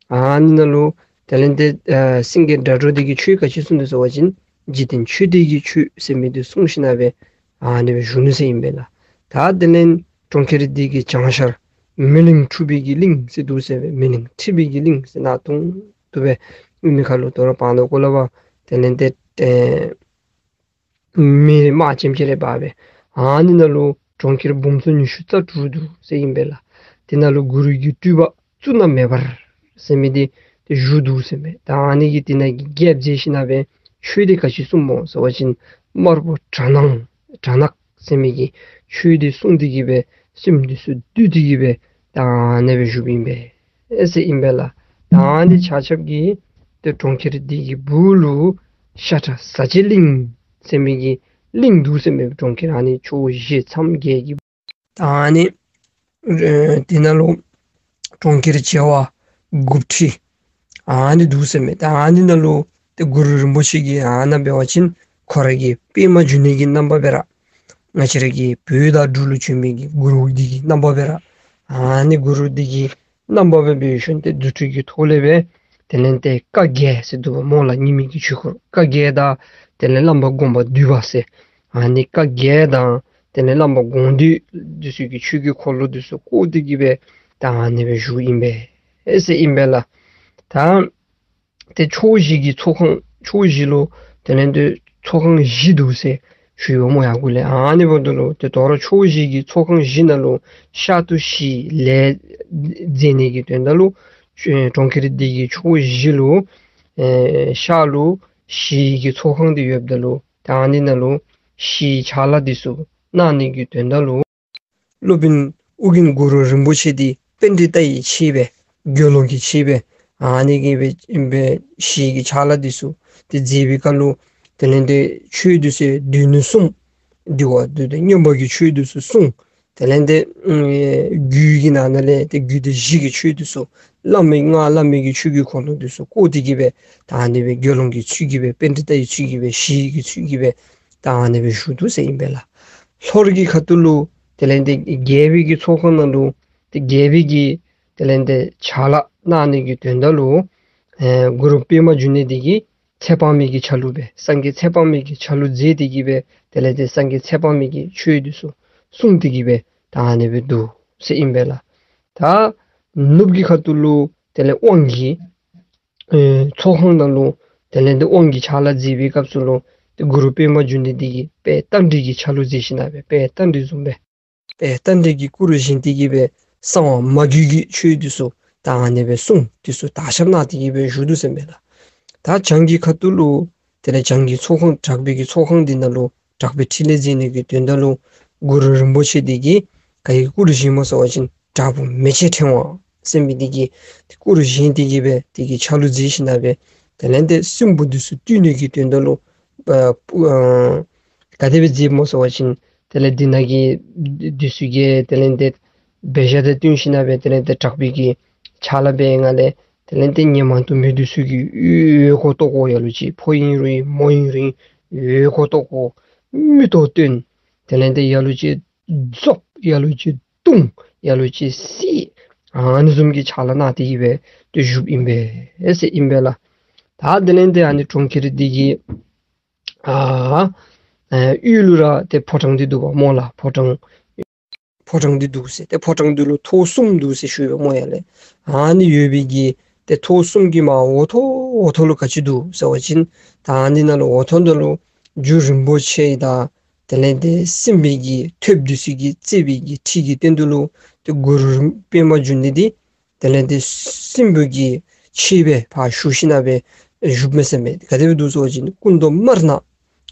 ཨ་ནི་ནང་ལུ་དེ་ལས་ཏེ་ཨ་སེང་གེ་སྒྲ་སྒྲོགས་འདི་གིས་ཆོས་ག་ཅི་གསུངས་ནུག་ཟེར་བ་ཅིན་འཇིག་རྟེན་ཆོས་འདི་གི་ཆོས་ཟེར་མི་འདི་གསུངས་ཞིན་ན་སྦེ་ཨ་ནི་སྦེ་བཞུགས་ནུག་ཟེར་ཨིན་པས་ལགས། ད་དེ་ལས་གྲོང་ཁྱེར་འདི་གི་བྱང་ཤར་མེ་གླིང་འཁྲུགས་པའི་གི་གླིང་ཟེར་འདུག་ཟེར་སྦེ་མེ་གླིང་འཁྲུགས་པའི་གི་གླིང་ཟེར་ནཱ་དུང་དུ་སྦེ་ཨིན་མི་ཁ་ལུ་དོ་རུང་བར་ན་གུ་ལུ་བ་དེ་ལས་ཏེ་ཨེ་མེ་དམག་ཆེམ་ཆེ་རེ་འབར་སྦེ་ཨ་ནི་ནང་ལུ་གྲོང་ཁྱེར་འབུམ་ཚོ་ཉི་ཤུ་རྩ་དྲུག་འདུག་ཟེར་ཨིན་པས་ལགས། དེ་ནང་ལུ་གུ་རུ་གི་སྤྲུལ་པ་གཙུག་ན་མེ་འབར་ཟེར་མི་འདི་ཏེ་བཞུགས་འདུག་ཟེར་མས། ད་ཨ་ནི་གིས་དེ་ནང་གི་རྒྱལཔོ་མཛད་ཞིན་ན་སྦེ་ཆོས་འདི་ག་ཅི་གསུངམ་སྨོ་ཟེར་བ་ཅིན་དམར་པོ་དགྲ་ནག་དགྲ་ནག་ཟེར་མི་གི་ཆོས་འདི་གསུངས་ཏེ་གི་སྦེ་སེམས་འདི་ཚུ་བསྡུས་ཏེ་གི་སྦེ་ད་ཨ་ནི་སྦེ་བཞུགསཔ་ཨིན་པས་ཟེར་ཨིན་པས་ལགས། ད་ཨ་ནི་ཆ་ཁྱབ་ཀྱི་ཏེ་གྲོང་ཁྱེར་འདི་གི་སྦུག་ལུ་ཤ་ཁྲག་ཟ་བྱེད་གླིང་ ཟེར་མི་གི་གླིང་འདུག་ཟེར་མས། གྲོང་ཁྱེར་ཨ་ནི་ཕྱོགས་བཞི་མཚམས་བརྒྱད་ཀྱི། ད་ཨ་ནི་ཨེ་དེ་ནང་ལུ་གྲོང་ཁྱེར་བྱེ་བ་དགུ་ཁྲི་ཨ་ནི་འདུག་ཟེར་མས། ད་ཨ་ནི་ནང་ལུ་ཏེ་གུ་རུ་རིན་པོ་ཆེ་གིས་ཨ་ནཱ་འབད་བ་ཅིན་ཁོ་ར་གི་པདྨ་འབྱུང་གནས་ཀྱི་རྣམ་པ་སྦེ་ར་ང་བཅས་ར་གི་བོད་དང་འབྲུག་ལུ་བྱོན་མི་གི་གུ་རུ་འདི་གི་རྣམ་པ་སྦེ་ར་ཨ་ནི་གུ་རུ་འདི་གི་རྣམ་པ་སྦེ་འབད་ཞིནམ་ཏེ་རྫུ་འཕྲུལ་གྱི་ཐོག་ལས་སྦེ་དེ་ལས་ཏེ་བཀའ་བརྒྱད་ཟེར་འདུག་པ་སྨོ་ལགས། ཉི་མའི་གི་ཆོས་སྐོར་བཀའ་བརྒྱད་དང་དེ་ལས་བླམ་དགོངས་པ་འདུས་པ་ཟེར་ཨ་ནི་བཀའ་བརྒྱད་དང་དེ་ལས་བླམ་དགོངས་འདུས་འདི་ཚུ་གི་ཆོས་ཀྱི་འཁོར་ལོ་འདི་ཚུ་བསྐོར་ཏེ་གི་སྦེ་ད་ཨ་ནི་སྦེ་བཞུགས་ཨིན་པས་ཟེར་ཨིན་པས་ལགས། ད་ཏེ་ཕྱོགས་བཞི་གི་ཚོགས་ཁང་ཕྱོགས་བཞི་ལུ་དེ་ལས་ཏེ་ཚོགས་ཁང་བཞི་འདུག་ཟེར་ཞུ་ཡོད་སྨོ་ཡར་གུ་ལས། ཨ་ནི་འབདཝ་ད་ལུ་ཏེ་དོ་རུང་ཕྱོགས་བཞི་གི་ཚོགས་ཁང་བཞི་ནང་ལུ་ཤར་དུ་ཞི་ལས་མཛད་ནི་གི་དོན་དག་ལུ་ཨེ་གྲོང་ཁྱེར་འདི་གི་ཕྱོགས་བཞི་ལུ་ཨེ་ཤར་ལུ་ཞི་གི་ཚོགས་ཁང་འདི་ཡོདཔ་ད་ལུ་ད་ཨ་ནི་ནང་ལུ་ཞིའི་ཕྱག་ལཱ་འདི་ཚུ་གནང་ནི་གི་དོན་དག་ལུ་སློབ་དཔོན་ཨོ་རྒྱན་གུ་རུ་རིན་པོ་ཆེ་འདི་པཎྜི་ཏའི་ཆོས་སྦེ་དགེ་སློང་གི་ཆོས་སྦེ་ཨ་ནི་གི་སྦེ་སྦེ་ཞི་གི་ཕྱག་ལཱ་འདི་ཚུ་ཏེ་མཛད་པའི་སྐབས་ལུ་དེ་ལས་ཏེ་ཆོས་འདི་ཚུ་སྡེ་སྣོད་གསུམ་འདི་བ་འདི་ཏེ་མངོན་པ་གི་ཆོས་འདི་ཚུ་གསུངས། དེ་ལས་ཏེ་ཨེ་རྒྱུད་ཀྱི་ནང་ན་ལས་ཏེ་རྒྱུད་སྡེ་བཞི་གི་ཆོས་འདི་ཚུ་བླ་མའི་སྔགས་བླ་མའི་གི་ཆོས་ཀྱི་འཁོར་ལོ་འདི་ཚུ་བསྐོར་ཏེ་གི་སྦེ་ད་ཨ་ནི་སྦེ་དགེ་སློང་གི་ཚུལ་གྱིས་སྦེ་པཎྜི་ཏའི་ཚུལ་གྱིས་སྦེ་ཞི་གི་ཚུལ་གྱིས་སྦེ་ད་ཨ་ནི་སྦེ་བཞུགས་འདུག་ཟེར་ཨིན་པས་ལགས། ལྷོ་རི་གི་ཁ་ཐུག་ལུ་དེ་ལས་ཏེ་རྒྱལ་པོའི་གི་ཚོགས་ཁང་ནང་ལུ་ཏེ་རྒྱལ་པོའི་གི་དེ་ལས་ཏེ་ཕྱག་ལཱ་གནང་ནི་གི་དོན་དག་ལུ་ཨེ་གུ་རུ་པདྨ་འབྱུང་གནས་འདི་གིས་ཚེ་དཔག་མེད་ཀྱི་ཆ་ལུགས་སྦེ་སངས་རྒྱས་ཚེ་དཔག་མེད་ཀྱི་ཆ་ལུགས་མཛད་དེ་གི་སྦེ་དེ་ལས་ཏེ་སངས་རྒྱས་ཚེ་དཔག་མེད་ཀྱི་ཆོས་འདི་ཚུ་གསུངས་ཏེ་གི་སྦེ་ད་ཨ་ནི་སྦེ་འདུག་ཟེར་ཨིན་པས་ལགས། ད་ནུབ་ཀྱི་ཁ་ཐུག་ལུ་དེ་ལས་དབང་གི་ཨེ་ཚོགས་ཁང་ནང་ལུ་དེ་ལས་ཏེ་དབང་གི་ཕྱག་ལཱ་མཛད་པའི་སྐབས་སུ་ལུ་ཏེ་གུ་རུ་པདྨ་འབྱུང་གནས་འདི་གིས་དཔལ་རྟ་མགྲིན་གྱི་ཆ་ལུགས་མཛད་ཞིནམ་ལས་དཔལ་རྟ་མགྲིན་བཟུམ་སྦེ་དཔལ་རྟ་མགྲིན་གྱི་སྐུ་རུ་བཞེངས་ཏེ་གི་སྦེ་གསང་བ་མ་བརྒྱུད་ཀྱི་ཆོས་འདི་ཚུ་ད་ཨ་ནི་སྦེ་གསུངས། འདི་ཚུ་དར་ཁྱབ་གནང་སྟེ་གི་སྦེ་བཞུགས་འདུག་ཟེར་མས་ལགས། ད་བྱང་གི་ཁ་ཐུག་ལུ་དེ་ལས་བྱང་གི་ཚོགས་ཁང་དྲག་པོའི་གི་ཚོགས་ཁང་འདི་ནང་ལུ་དྲག་པོའི་ཕྲིན་ལས་མཛད་ནི་གི་དོན་དག་ལུ་གུ་རུ་རིན་པོ་ཆེ་འདི་གིས་ག་གི་སྐུ་རུ་བཞེངས་སྨོ་ཟེར་བ་ཅིན་དྲག་པོ་མེ་ལྕེ་ཕྲེང་བ་ཟེར་མི་འདི་གི་སྐུ་རུ་བཞེངས་ཏེ་གི་སྦེ་འདི་གི་ཆ་ལུགས་མཛད་ཞིནམ་ལས་དེ་ལས་ཏེ་སྲིན་པོ་འདི་ཚུ་བཏུལ་ནི་གི་དོན་དག་ལུ་ཨ་སྤུ་ཨ་ག་དེ་སྦེ་མཛད་སྨོ་ཟེར་བ་ཅིན་དེ་ལས་འདི་ནང་གི་འདི་ཚུ་གིས་དེ་ལས་ཏེ་འབད་བཞག་སྟེ་བཏོན་ཞིནམ་ལས་དེ་ལས་ཏེ་དྲག་པོའི་གི་ཕྱག་ལཱ་འབད་ནི་ལས་དེ་ལས་ཏེ་ཉེ་མང་དུ་མི་འདི་ཚུ་གིས་ཡོད་ཁོ་ལྟོ་གོ་ཡ་ལུ་ཅིག་ཕོ་ཨིན་རུང་མོ་ཨིན་རུང་ཡོད་ཁོ་ལྟོ་གོ་མིག་ཏོ་བཏོན། དེ་ལས་ཏེ་ཡ་ལུ་ཅིག་རྫོབ་ཡ་ལུ་ཅིག་བརྡུང་ཡ་ལུ་ཅིག་བསད། ཨ་ནི་བཟུམ་གྱི་ཕྱག་ལཱ་གནང་སྟེ་གི་སྦེ་ཏེ་བཞུགསཔ་ཨིན་པས་ཟེར་ཨིན་པས་ལགས། ད་དེ་ལས་ཏེ་ཨ་ནི་གྲོང་ཁྱེར་འདི་གི་ཨ་ཨེ་གཡུས་ལུ་ར་ཏེ་ཕོ་བྲང་འདི་འདུག་པ་སྨོ་ལགས། ཕོ་བྲང་ཕོ་བྲང་འདི་འདུག་ཟེར། ཏེ་ཕོ་བྲང་འདི་ལུ་ཐོག་གསུམ་འདུག་ཟེར་ཞུ་ཡོད་སྨོ་ཡ་ལགས། ཨ་ནི་ཡོད་པའི་གི་ཏེ་ཐོག་གསུམ་གྱི་མར་འོག་ཐོག་འོག་ཐོག་ལུ་ག་ཅི་འདུག་ཟེར་བ་ཅིན་ད་ཨ་ནི་ནང་ལུ་འོག་ཐོག་འདི་ལུ་རྒྱུ་རིན་པོ་ཆེ་དང་དེ་ལས་ཏེ་སྲིན་པོའི་གི་ཐོདཔ་འདི་ཚུ་གིས་གཙེས་པའི་གི་ཁྲི་གི་སྟེང་དུ་ལུ་ཏེ་གུ་རུ་པདྨ་འབྱུང་གནས་འདི་དེ་ལས་ཏེ་སྲིན་པོའི་གི་ཆས་སྦེ་ཕར་ཞུ་ཞིནམ་ལས་བཞུགས་མས་ཟེར་མས། ག་དེ་སྦེ་འདུག་ཟེར་བ་ཅིན་སྐུ་མདོག་དམར་ནག་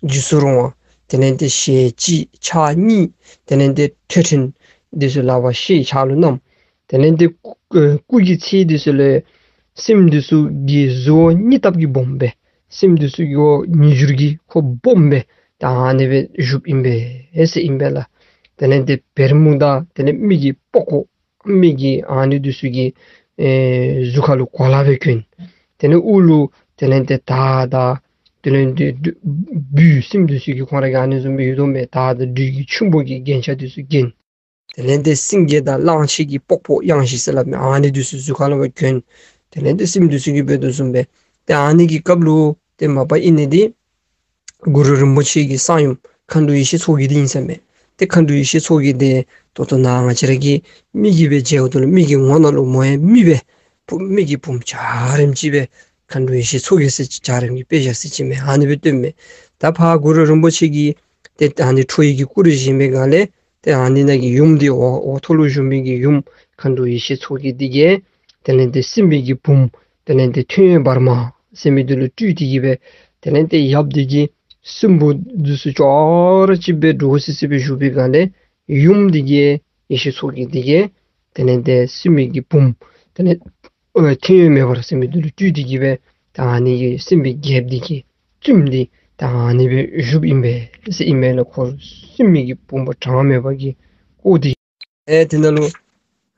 འཇིགས་སུ་རུང་བ། དེ་ལས་ཏེ་ཞལ་གཅིག་ཕྱག་གཉིས། དེ་ལས་ཏེ་ཐོད་ཕྲེང་འདི་ཚུ་ལག་པར་བཤེད་ཕྱག་ལུ་བསྣམས། དེ་ལས་ཏེ་སྐུ་ཨེ་སྐུ་གི་ཚད་འདི་ཚུ་ལས་སྲིནམ་འདི་ཚུ་གི་གཟུགས་འོག་གཉིས་ལྟབ་ཀྱིས་སྦོམ་སྦེ་སྲིནམ་འདི་ཚུ་གི་འོག་གཉིས་འགྱུར་གྱིས་ཁོ་སྦོམ་སྦེ་ད་ཨ་ནི་སྦེ་བཞུགསཔ་ཨིན་པས་ཟེར་ཨིན་པས་ལགས། དེ་ལས་ཏེ་བེར་སྨུག་དང་དེ་ལས་མི་གི་པགས་ཀོ་མི་གི་ཨ་ནི་འདི་ཚུ་གི་ཨེ་གཟུགས་ཁ་ལུ་གོ་ལ་སྦེ་གྱོན། དེ་ལས་དབུ་ལུ་དེ་ལས་ཏེ་དར་དང་དེ་ལས་ཏེ་སྦུལ་སྲིནམ་འདི་ཚུ་གི་ཁོང་ར་གི་ཨ་ནི་བཟུམ་སྦེ་ཡོད་དོ་མས། དར་དང་སྦྲུལ་གྱི་ཆུན་པོ་གི་རྒྱན་ཆ་འདི་ཚུ་གྱོན། དེ་ལས་ཏེ་སེང་གེ་དང་གླང་ཆེན་གྱི་པགས་པ་གཡང་ཞིང་སེ་ལ་མི་ཨ་ནི་འདི་ཚུ་གཟུགས་ཁ་ལུ་སྦེ་གྱོན། དེ་ལས་ཏེ་སྲིནམ་འདི་ཚུ་གིས་འབད་དོ་བཟུམ་སྦེ་ཏེ་ཨ་ནི་གི་སྐབས་ལུ་ཏེ་མ་པ་ཨིན་ནི་འདི་གུ་རུ་རིན་པོ་ཆེ་གི་གསང་ཡུམ་མཁའ་འགྲོ་ཡེ་ཤེས་མཚོ་རྒྱལ་འདི་ཨིན་ཟེར་མས། ཏེ་མཁའ་འགྲོ་ཡེ་ཤེས་མཚོ་རྒྱལ་འདི་ད་ལྟོ་ནཱ་ང་བཅས་ར་གི་མིག་གིས་སྦེ་མཇལཝ་ད་ལུ་མིག་གི་ངོ་ནང་ལུ་མོ་ཡང་མི་སྦེ་བུམོ་མི་གི་བུམོ་འཇའ་རིསམོ་ཅིག་སྦེ་མཁའ་འགྲོ་ཡེ་ཤེས་མཚོ་རྒྱལ་ཟེར་འཇའ་རིསམོ་གི་དཔེ་བཞག་ས་ཅིག་མས། ཨ་ནི་སྦེ་སྟོནམ་མས། ད་ཕར་གུ་རུ་རིན་པོ་ཆེ་གིས་ཏེ་ཨ་ནི་ཁྲོ་བོའི་གི་སྐུ་རུ་བཞེངས་པའི་སྒང་ལས་ཏེ་ཨ་ནི་ནང་གི་ཡུམ་འདི་འོག་འོག་ཐོག་ལུ་བཞུགས་མི་གི་ཡུམ་མཁའ་འགྲོ་ཡེ་ཤེས་མཚོ་རྒྱལ་འདི་གིས་དེ་ལས་ཏེ་སྲིན་པོའི་གི་བུམོ་དེ་ལས་ཏེ་ཐོད་འབར་མ་ཟེར་མི་འདི་ལུ་སྤྲུལ་ཏེ་གི་སྦེ་དེ་ལས་ཏེ་ཡབ་འདི་གིས་སྲིན་པོ་འདི་ཚུ་ཅོག་ར་གཅིག་སྦེ་འདྲོག་སི་སི་སྦེ་བཞུགས་པའི་སྒང་ལས་ཡུམ་འདི་གིས་ཡེ་ཤེས་མཚོ་རྒྱལ་འདི་གིས་དེ་ལས་ཏེ་སྲིན་པོའི་གི་བུམོ་དེ་ལས་ཨ་ཐོད་འོད་མེ་འབར་ཟེར་མི་འདི་ལུ་སྤྲུལ་ཏེ་གི་སྦེ་ད་ཨ་ནི་གི་སྲིན་པོའི་རྒྱལཔོ་འདི་གི་བཙུནམོ་འདི་ད་ ད་ཨ་ནི་སྦེ་བཞུགསཔ་ཨིན་པས་ཟེར་ཨིན་པས་ལགས། འཁོར་སྲིན་མི་གི་ཕུང་པོ་གྲངས་མེད་པ་གིས་བསྐོར་ཏེ། ཨེ་དེ་ནང་ལུ་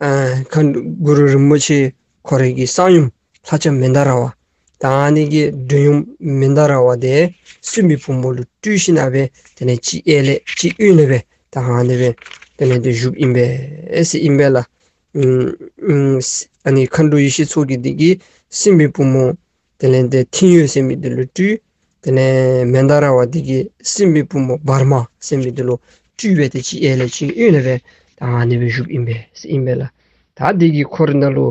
ཨ་མཁའ་འགྲོ་གུ་རུ་རིན་པོ་ཆེ་ཁོ་རའི་གི་གསང་ཡུམ་ལྷ་ལྕམ་མནྡ་ར་བ། ད་ཨ་ནི་གི་མགྲོན་ཡུམ་མནྡ་ར་བ་དེ་སྲིན་པོའི་ཕུང་པོ་ལུ་སྤྲུལ་ཞིནམ་ལས་དེ་ལས་གཅིག་གཡས་ལས་གཅིག་གཡོན་ལས་སྦེ་ད་ཨ་ནི་སྦེ་དེ་ལས་དེ་བཞུགསཔ་ཨིན་པས་ཟེར་ཨིན་པས་ལགས། ཨུམ་ཨུམ་ཨ་ནི་མཁའ་འགྲོ་ཡེ་ཤེས་མཚོ་རྒྱལ་དེ་གིས་སྲིན་པོའི་ཕུང་པོ་དེ་ལས་དེ་མཐིང་ཡོལ་ཟེར་མི་དེ་ལུ་སྤྲུལ། དེ་ལས་མནྡ་ར་བ་དེ་གིས་སྲིན་པོའི་ཕུང་པོ་བར་མ་ཟེར་མི་དེ་ལུ་སྤྲུལ་སྦེ་དེ་གཅིག་གཡས་ལས་གཅིག་གཡོན་ལས་སྦེ་ད་ཨ་ནི་སྦེ་བཞུགསཔ་ཨིན་པས་ཟེར་ཨིན་པས་ལགས། ད་དེ་གི་འཁོར་ནང་ལུ་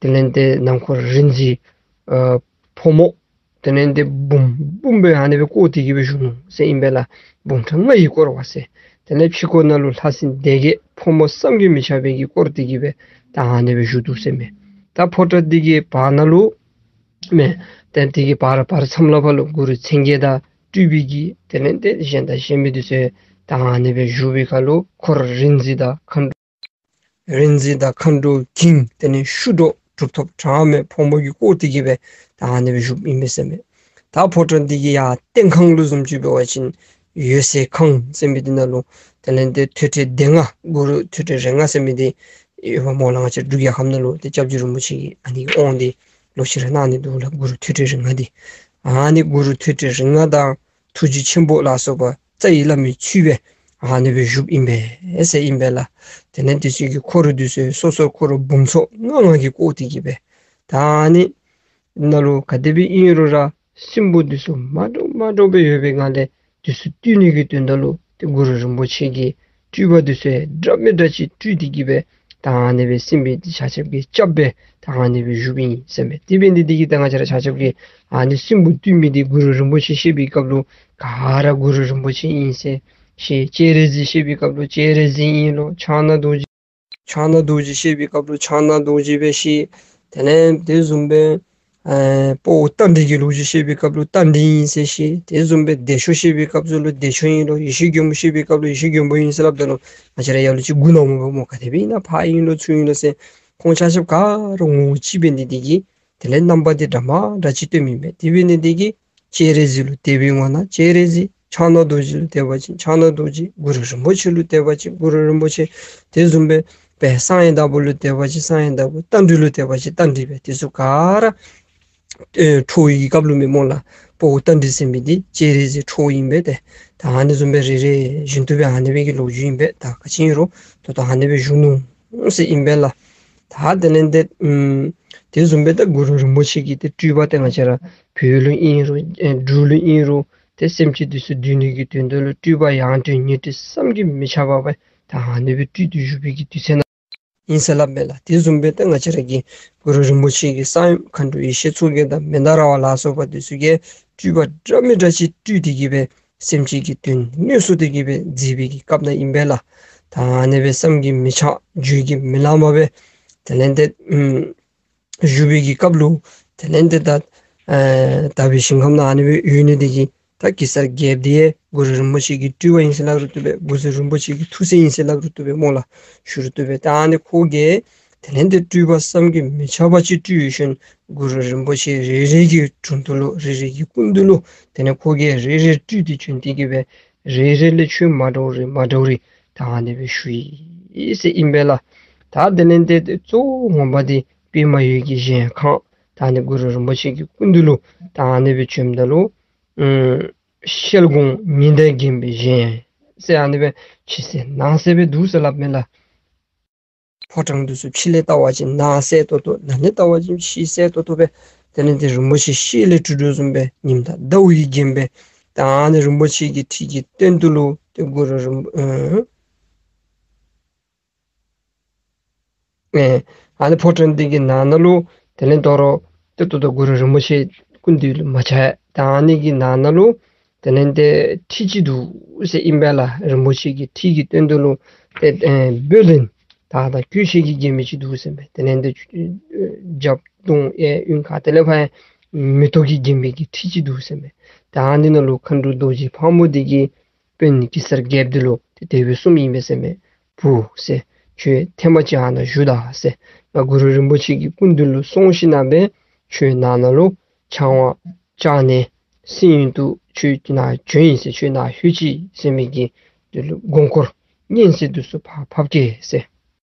དེ་ལས་དེ་ནང་འཁོར་རིག་འཛིན་ཨ་ཕོ་མོ་དེ་ལས་དེ་འབུམ་འབུམ་སྦེ་ཨ་ནི་སྦེ་བསྐོར་ཏེ་གི་སྦེ་བཞུགས་ནུག་ཟེར་ཨིན་པས་ལགས། འབུམ་ཕྲག་ལྔ་ཡིས་བསྐོར་བ་ཟེར། དེ་ལས་ཕྱི་འཁོར་ནང་ལུ་ལྷ་སྲིན་སྡེ་བརྒྱད་ཕོ་མོ་བསམ་གྱིས་མི་ཁྱབ་པའི་གིས་བསྐོར་ཏེ་གི་སྦེ་ད་ཨ་ནི་སྦེ་བཞུགས་འདུག་ཟེར་མས། ད་ཕོ་བྲང་དེ་གི་བར་ན་ལུ་མས། ཏེ་དེ་གི་བར་བར་མཚམས་ལ་ཕར་ལུ་གུ་རུ་མཚན་བརྒྱད་དང་སྤྲུལ་པའི་གི་དེ་ལས་དེ་གཞན་དང་གཞན་མི་དེ་ཚུ་ད་ཨ་ནི་སྦེ་བཞུགས་པའི་ཁར་ལུ་འཁོར་རིག་འཛིན་དང་མཁའ་འགྲོ་རིག་འཛིན་དང་མཁའ་འགྲོ་གིང་དེ་ལས་ཤུ་འགྲོ་གྲུབ་ཐོབ་གྲངས་མེད་ཕོ་མོ་གིས་བསྐོར་ཏེ་གི་སྦེ་ད་ཨ་ནི་སྦེ་བཞུགསཔ་ཨིན་པས་ཟེར་མས། ད་ཕོ་བྲང་དེ་གི་ཡར་སྟེང་ཁང་ལུ་བཟུམ་ཅིག་འབད་བ་ཅིན་འོད་གསལ་ཁང་ཟེར་མི་དེ་ནང་ལུ་དེ་ལས་དེ་ཐོད་ཕྲེང་སྡེ་ལྔ་གུ་རུ་ཐོད་ཕྲེང་རིགས་ལྔ་ཟེར་མི་དེ་ཡོདཔ་སྨོ་ལགས། ང་བཅས་འབྲུག་རྒྱལ་ཁབ་ནང་ལུ་དེ་སྐྱབས་རྗེ་རིན་པོ་ཆེ་གིས་ཨ་ནི་གི་དབང་དེ་ལོག་ཅི་ར་གནང་ནི་འདུག་ལགས། གུ་རུ་ཐོད་ཕྲེང་རིགས་ལྔ་དེ། ཨ་ནི་གུ་རུ་ཐོད་ཕྲེང་རིགས་ལྔ་དང་ཐུགས་རྗེ་ཆེན་པོ་ལ་སོགས་པ་རྩ་བའི་བླ་མའི་ཚུལ་སྦེ་ཨ་ནི་སྦེ་བཞུགསཔ་ཨིན་པས་ཟེར་ཨིན་པས་ལགས། དེ་ལས་དེ་ཚུ་གི་འཁོར་དེ་ཚུ་སོ་སོ་འཁོར་འབུམ་ཚོགས་ལྔ་ལྔ་གིས་བསྐོར་ཏེ་གི་སྦེ་ད་ཨ་ནི་ནང་ལུ་ག་དེ་སྦེ་ཨིན་རུང་ར་སྲིན་པོ་དེ་ཚུ་མ་འདྲཝ་མ་འདྲཝ་སྦེ་ཡོད་པའི་ངང་ལས་དེ་ཚུ་བཏུལ་ནི་གི་དོན་དག་ལུ་དེ་གུ་རུ་རིན་པོ་ཆེ་གིས་སྤྲུལ་པ་དེ་ཚུ་འདྲ་མི་འདྲ་ཅིག་སྤྲུལ་ཏེ་གི་སྦེ་ད་ཨ་ནི་སྦེ་སྲིན་པོ་དེ་ཆ་ཁྱབ་ཀྱི་སྐྱབས་སྦེ་ད་ཨ་ནི་སྦེ་བཞུགསཔ་ཨིན་ཟེར་མས། དེ་འབད་ནི་དེ་གིས་ད་ང་བཅས་ར་ཆ་ཁྱབ་ཀྱིས་ཨ་ནི་སྲིན་པོ་བཏུལ་མི་དེ་གུ་རུ་རིན་པོ་ཆེ་བཤད་པའི་སྐབས་ལུ་ག་ར་གུ་རུ་རིན་པོ་ཆེ་ཨིན་ཟེར་བཤད། སྤྱན་རས་གཟིགས་བཤད་པའི་སྐབས་ལུ་སྤྱན་རས་གཟིགས་ཨིན་ལོ། ཕྱག་ན་རྡོ་རྗེ་ཕྱག་ན་རྡོ་རྗེ་བཤད་པའི་སྐབས་ལུ་ཕྱག་ན་རྡོ་རྗེ་སྦེ་བཤད། དེ་ལས་དེ་བཟུམ་སྦེ་ཨེ་དཔའ་བོ་རྟ་མགྲིན་གྱི་ལོ་རྒྱུས་བཤད་པའི་སྐབས་ལུ་རྟ་མགྲིན་ཨིན་ཟེར་བཤད། དེ་བཟུམ་སྦེ་བདེ་མཆོག་བཤད་པའི་སྐབས་སུ་ལུ་བདེ་མཆོག་ཨིན་ལོ། ཡེ་ཤེས་མགོན་པོ་བཤད་པའི་སྐབས་ལུ་ཡེ་ཤེས་མགོན་པོ་ཨིན་ཟེར་སླབ་ད་ལུ་ང་བཅས་ར་ཡ་ལུ་ཅིག་མགུ་ནག་མོ་སྦེ་སྨོ། ག་དེ་སྦེ་ཨིན་ན་ཕར་ཨིན་ལོ་ཚུར་ཨིན་ལོ་ཟེར། ཁོང་ཆ་ཁྱབ་ག་ར་ངོ་བོ་གཅིག་འབད་ནི་དེ་གིས་དེ་ལས་རྣམ་པ་དེ་འདྲ་མ་འདྲ་ཅིག་སྟོནམ་ཨིན་པས། དེ་འབད་ནི་དེ་གིས་སྤྱན་རས་གཟིགས་ལུ་དད་པའི་ངོ་ན་སྤྱན་རས་གཟིགས། ཕྱག་ན་རྡོ་རྗེ་ལུ་དད་པ་ཅིན་ཕྱག་ན་རྡོ་རྗེ། གུ་རུ་རིན་པོ་ཆེ་ལུ་དད་པ་ཅིན་གུ་རུ་རིན་པོ་ཆེ། དེ་བཟུམ་སྦེ་སྦེ་གསང་བའི་བདག་པོ་ལུ་དད་པ་ཅིན་གསང་བའི་བདག་པོ། རྟ་མགྲིན་ལུ་དད་པ་ཅིན་རྟ་མགྲིན་སྦེ། དེ་ཚུ་ག་ར་ཨེ་ཁྲོ་བོའི་གི་སྐབས་ལུ་མས་སྨོ་ལགས། དཔའ་བོ་རྟ་མགྲིན་ཟེར་མི་དེ་སྤྱན་རས་གཟིགས་ཁྲོ་བོ་ཨིན་པས་ཏེ། ད་ཨ་ནི་བཟུམ་སྦེ་རེ་རེ་བཞིན་དུ་སྦེ་ཨ་ནི་སྦེ་གི་ལོ་རྒྱུས་ཨིན་པས། ད་ག་ཅི་ཨིན་རུང་ད་ལྟོ་ཨ་ནི་སྦེ་བཞུགས་ནུག་ཟེར་ཨིན་པས་ལགས། ད་དེ་ལས་དེ་ཨམ་དེ་བཟུམ་སྦེ་ད་གུ་རུ་རིན་པོ་ཆེ་གི་དེ་སྤྲུལ་པ་དེ་ང་བཅས་ར་བོད་ལུ་ཨིན་རུང་ཨེ་འབྲུག་ལུ་ཨིན་རུང་དེ་སེམས་ཅན་དེ་ཚུ་འདུལ་ནི་གི་དོན་དག་ལུ་སྤྲུལ་པ་ཡང་སྤྲུལ་ཉིང་སྤྲུལ་བསམ་གྱིས་མི་ཁྱབ་པ་སྦེ་ད་ཨ་ནི་སྦེ་སྤྲུལ་ཏེ་བཞུགས་པའི་གི་དུས་ཚོད་ནང་ཨིན་ཟེར་སླབ་མས་ལགས། དེ་བཟུམ་སྦེ་ད་ང་བཅས་ར་གི་གུ་རུ་རིན་པོ་ཆེ་གི་གསང་ཡུམ་མཁའ་འགྲོ་ཡེ་ཤེས་མཚོ་རྒྱལ་དང་མནྡ་ར་བ་ལ་སོགས་པ་དེ་ཚུ་གིས་སྤྲུལ་པ་འདྲ་མི་འདྲ་ཅིག་སྤྲུལ་ཏེ་གི་སྦེ་སེམས་ཅན་གྱི་དོན་དངོས་སུ་དེ་གི་སྦེ་མཛད་པའི་གི་སྐབས་ནང་ཨིན་པས་ལགས། ད་ཨ་ནི་སྦེ་བསམ་གྱིས་མི་ཁྱབ་བརྗོད་ཀྱིས་མི་ལང་བ་སྦེ་དེ་ལས་དེ་ཨམ་བཞུགས་པའི་གི་སྐབས་ལུ་དེ་ལས་དེ་ད་ཨེ་དག་པའི་ཞིང་ཁམས་ནང་ཨ་ནི་སྦེ་ཡོད་ནི་དེ་གིས་ད་གེ་སར་རྒྱལཔོ་དེ་ཡང་གུ་རུ་རིན་པོ་ཆེ་གི་སྤྲུལ་པ་ཨིན་ཟེར་སླབ་རུང་བཏུབ་པས། གུ་རུ་རིན་པོ་ཆེ་གི་ཐུགས་སྲས་ཨིན་ཟེར་སླབ་རུང་བཏུབ་པས་སྨོ་ལགས། ཞུ་རུང་བཏུབ་པས། ད་ཨ་ནི་ཁོ་གིས་དེ་ལས་དེ་སྤྲུལ་པ་བསམ་གྱིས་མི་ཁྱབ་པ་ཅིག་སྤྲུལ་ཞིནམ་གུ་རུ་རིན་པོ་ཆེ་རེ་རེ་གི་དྲུང་དུ་ལུ་རེ་རེ་གི་སྐུ་མདུན་ལུ་དེ་ལས་ཁོ་གིས་རེ་རེ་སྤྲུལ་ཏེ་བྱོན་ཏེ་གི་སྦེ་རེ་རེ་ལས་ཆོས་མ་འདྲཝ་རེ་མ་འདྲཝ་རེ་ད་ཨ་ནི་སྦེ་ཞུ་ཡི་ཟེར་ཨིན་པས་ལགས། ད་དེ་ལས་དེ་གཙོ་བོ་ངོ་མ་དེ་པདྨ་འོད་ཀྱི་གཞལ་ཁང་ད་ཨ་ནི་གུ་རུ་རིན་པོ་ཆེ་གི་སྐུ་མདུན་ལུ་ད་ཨ་ནི་སྦེ་བྱོནམ་ད་ལུ་ཨམ་ཤེལ་སྒོང་ཉི་ཟླས་བརྒྱན་པའི་གཞལ་ཡས་ཟེར་ཨ་ནི་སྦེ་ཕྱི་གསལ་ནང་གསལ་སྦེ་འདུག་ཟེར་སླབ་མས་ལགས། ཕོ་བྲང་དེ་ཚུ་ཕྱི་ལས་བལྟ་བ་ཅིན་ནང་གསལ་ཏོག་ཏོ། ནང་ལས་བལྟ་བ་ཅིན་ཕྱི་གསལ་ཏོག་ཏོ་སྦེ་དེ་ལས་དེ་རིན་པོ་ཆེ་ཤེལ་ལས་གྲུབ་དོ་བཟུམ་སྦེ་ཉིམ་དང་ཟླཝ་གིས་བརྒྱན་སྦེ་ད་ཨ་ནི་རིན་པོ་ཆེ་གི་ཁྲི་གི་སྟེང་དུ་ལུ་དེ་གུ་རུ་རིན་པོ་ཨེ་ཨེ་ཨ་ནི་ཕོ་བྲང་འདི་གི་ནང་ན་ལུ་དེ་ལས་དོ་རུང་ཏེ་ཏོག་ཏོ་གུ་རུ་རིན་པོ་ཆེ་སྐུ་མདུན་ལུ་མ་ཆགས། ད་ཨ་ནི་གི་ནང་ན་ལུ་དེ་ལས་ཏེ་ཁྲི་ཅིག་འདུག་ཟེར་ཨིན་པས་ལགས། རིན་པོ་ཆེ་གི་ཁྲི་གི་སྟེང་དུ་ལུ་ཏེ་ཨེ་བོད་ལན་དར་དང་ཀུན་ཤེས་ཀྱིས་བརྒྱན་མི་ཅིག་འདུག་ཟེར་མས། དེ་ལས་ཏེ་རྒྱབ་གདོང་གཡས་གཡོན་ག་ཏེ་ལས་ཕར་ཡང་མེ་ཏོག་གིས་བརྒྱན་པའི་གི་ཁྲི་ཅིག་འདུག་ཟེར་མས། ད་ཨ་ནི་ནང་ལུ་མཁའ་འགྲོ་རྡོ་རྗེ་ཕག་མོ་འདི་གིས་དཔོན་གེ་སར་རྒྱལཔོ་འདི་ལུ་ཏེ་དེ་སྦེ་གསུངམ་ཨིན་པས་ཟེར་མས། བུ་ཟེར། ཁྱོད་ཐེངས་མ་གཅིག་ཨ་ནཱ་བཞུགས་ད་ཟེར། ང་གུ་རུ་རིན་པོ་ཆེ་གི་སྐུ་མདུན་ལུ་སོང་ཞིནམ་ལས་ཁྱོད་ནང་ན་ལུ་ཕྱག་དབང་བཅར་ནི་སྲིན་ཡུལ་དུ་ ཁྱོད་ནཱ་བྱོན་ཡི་ཟེར། ཁྱོད་ནཱ་ལྷོད་ཅི་ཟེར་མི་གི་དེ་ལུ་མགོ་སྐོར་སྙན་གསན་འདི་ཚུ་ཕར་ཕབ་གེ་ཟེར།